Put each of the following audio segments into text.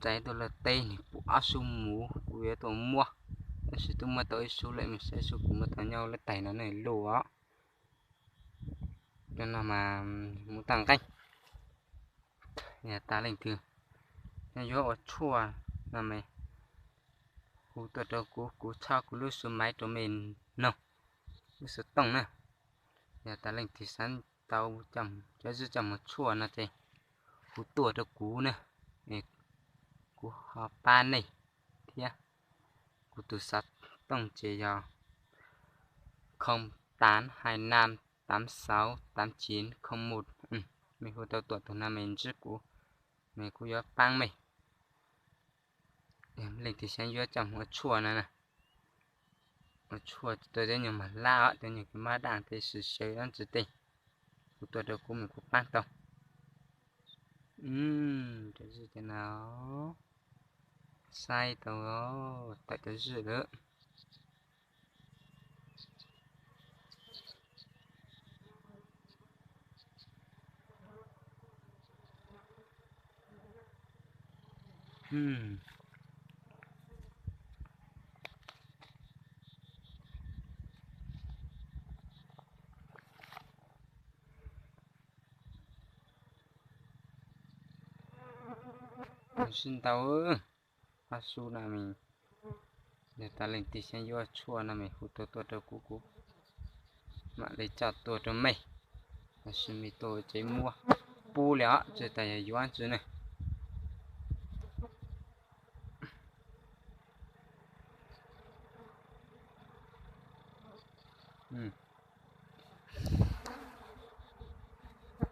txais tuaj lawm teb nws pub ob sub muv kuv yuav tuaj muab, tab sis twb muab tau ib sub lawm, mus saib sub kuv muab tau nyob lub tais no ne luj os. Cov no mas muv toj nqeeb. Yog tas leej twg nyob yuav ua tshuaj no mas hu tuaj rau kuv, kuv txhob kuv lub xu maiv rau mej noog, lub xov tooj na. Yog tas leej twg xav tau cov zib coj mus tshuaj no ces hu tuaj rau kuv na, kuv ho pab nej thiab. Kuv tus xov tooj ces yog không tám hai năm tám sáu tám chín không một. Mej hu tau tuaj tus no mej ntsib kuv, mej kuv yuav paab mej. Leej twg xav yuav coj mus ua tshuaj no na, ua tshuaj rau cov nyuag mag lab os, cov nyuag kws mab daj tej, sawv sawv dab tsi tej, hu tuaj rau kuv mej kuv paab tau. Cov zib cov no saib tau tawm cov zib lawm. Sib ntau, ob sub no mej, yog tas leej twg xav yuav tshuaj no mej hu tuaj tuaj rau kuv, kuv mam li coj tuaj rau mej. Tab sis mej tuaj ces muab pub li os, tsis tas yog yuav tsi ne.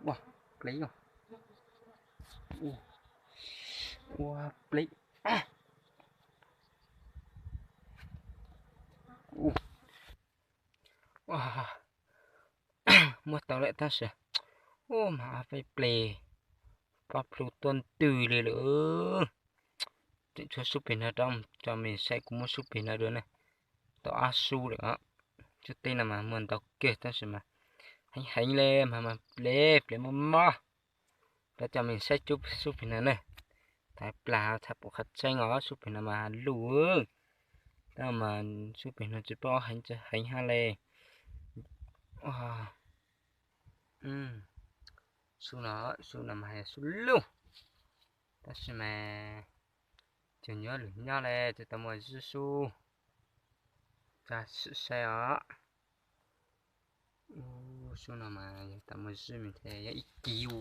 Ua plig, ua plig. Muab tau lawm tab sis ua mas ob peb plig, pob plhu tuaj ntws li lawm. Tseem tshuav sub peg no rau, tso mej saib kuv muab sub peg no dua ne. Tau ob sub lawm os. Sub teb no mas muaj ntau kawg tab sis mas heev heev li mas mas plev plev mob mob. Rov coj mej saib sub peg no ne. Thav plag txhaj pum qhov tseeb os, sub peg no mas luj. Tab mas sub peg no tsis paub heev tsis heev hab li. Sub no, sub no mas yog sub luj, tab sis mas tseem nyuaj lwm nyob li, tsis tau muaj zib sub. Tso sim saib os. Sub no mas yog tau muaj zib me nthe yog ib kis u.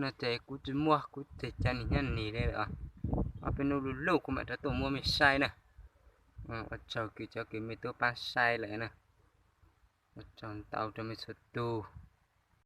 No ces kuv tsis muab, kuv tsis coj nws nyob nim li lawm. Ob peb hnub luj luj kuv mam rov tuaj muab mej saib na. Ua tsaug kws cov kws mej tuaj pab saib lawm na. Ua tsaug ntau rau mej txhua tug.